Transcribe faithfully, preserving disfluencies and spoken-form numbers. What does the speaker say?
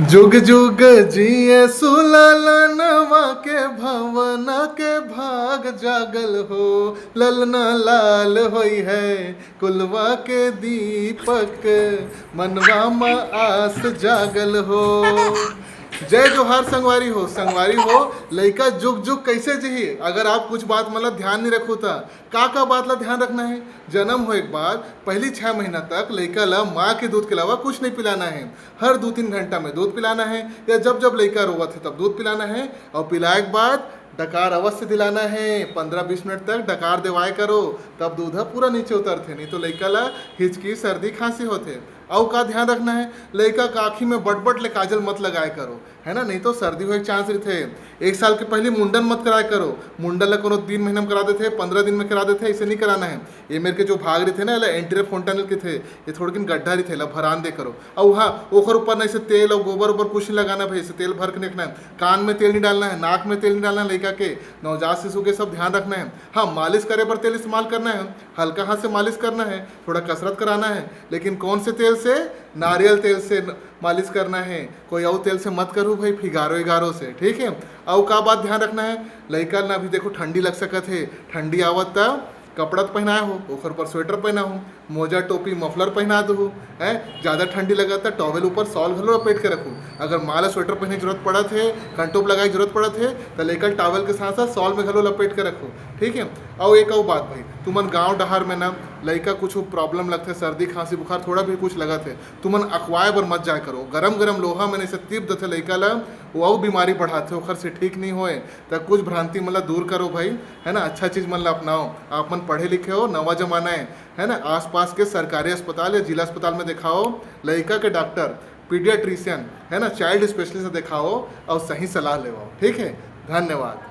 जुग जुग जिए सुललनवा के भवना के भाग जागल हो, ललना लाल होई है कुलवा के दीपक, मनवा म आस जागल हो। जय जोहार संगवारी हो। संगवारी हो, लइका जुग जुग कैसे जिही? अगर आप कुछ बात मतलब ध्यान नहीं रखू त का का बात ला ध्यान रखना है? जन्म होए के बाद पहली छह महीना तक लइका ला माँ के दूध के अलावा कुछ नहीं पिलाना है। हर दो तीन घंटा में दूध पिलाना है, या जब जब लइका रोवत है तब दूध पिलाना है। और पिलाए के बाद डकार अवश्य दिलाना है। पंद्रह बीस मिनट तक डकार देवाए करो, तब दूध ह पूरा नीचे उतरथे, नहीं तो लइका ला हिचकी, सर्दी, खांसी होथे। अउ का ध्यान रखना है? लइका का आँखी में बट बट ले काजल मत लगाए करो, है ना, नहीं तो सर्दी होए के चांस रहिथे। एक साल के पहली मुंडन मत कराए करो। मुंडन ला कोनो तीन महीना में करा देथे, पंद्रह दिन में करा देथे, ऐसे नहीं कराना है। ये मेर के जो भाग रहिथे ना, एला एंटीरियर फोंटानेल कहिथे, ये थोड़किन गड्ढा रहिथे, एला भरान दे करो। अउ हाँ, ओकर ऊपर ना ऐसे तेल और गोबर ओबर कुछ नहीं लगाना भाई, ऐसे तेल भर के नहीं रखना है। कान में तेल नहीं डालना है, नाक में तेल नहीं डालना है, लइका के, नवजात शिशु के सब ध्यान रखना है। हाँ, मालिश करे बर तेल इस्तेमाल करना है, हल्का हाथ से मालिश करना है, थोड़ा कसरत कराना है, लेकिन कौन से तेल से? नारियल तेल से न-, मालिश करना है। कोई और तेल से मत करू भाई, फिगारो एगारो से, ठीक है। और का बात ध्यान रखना है, लइका ना अभी देखो ठंडी लग सकत है, ठंडी आवत त कपड़ा तो पहनाए हो, ओकर ऊपर स्वेटर पहना हो, मोजा, टोपी, मफलर पहना दो, है। ज़्यादा ठंडी लगत त टॉवेल ऊपर शॉल घलो लपेट के रखो। अगर माँ ला स्वेटर पहने की जरूरत पड़त है, कंटोप लगाए की जरूरत पड़त है, तो लइका टॉवेल के साथ साथ शॉल में घलो लपेट के रखो, ठीक है। और एक और बात भाई, तुमन गांव डहार में ना लइका कुछ प्रॉब्लम लगथे, सर्दी, खांसी, बुखार, थोड़ा भी कुछ लगत है, तुमन अखवाए बर मत जाए करो। गरम गरम लोहा में नहीं से तीप देथे लइका ला, वो अउ बीमारी बढ़ाथे, ओखर से ठीक नहीं होए। त कुछ भ्रांति मन ला दूर करो भाई, है ना, अच्छा चीज मन ला अपनाओ। आप मन पढ़े लिखे हो, नवा जमाना है, है ना। आसपास के सरकारी अस्पताल या जिला अस्पताल में दिखाओ, लइका के डॉक्टर, पीडियाट्रिशियन, है ना, चाइल्ड स्पेशलिस्ट दिखाओ और सही सलाह लेवाओ, ठीक है। धन्यवाद।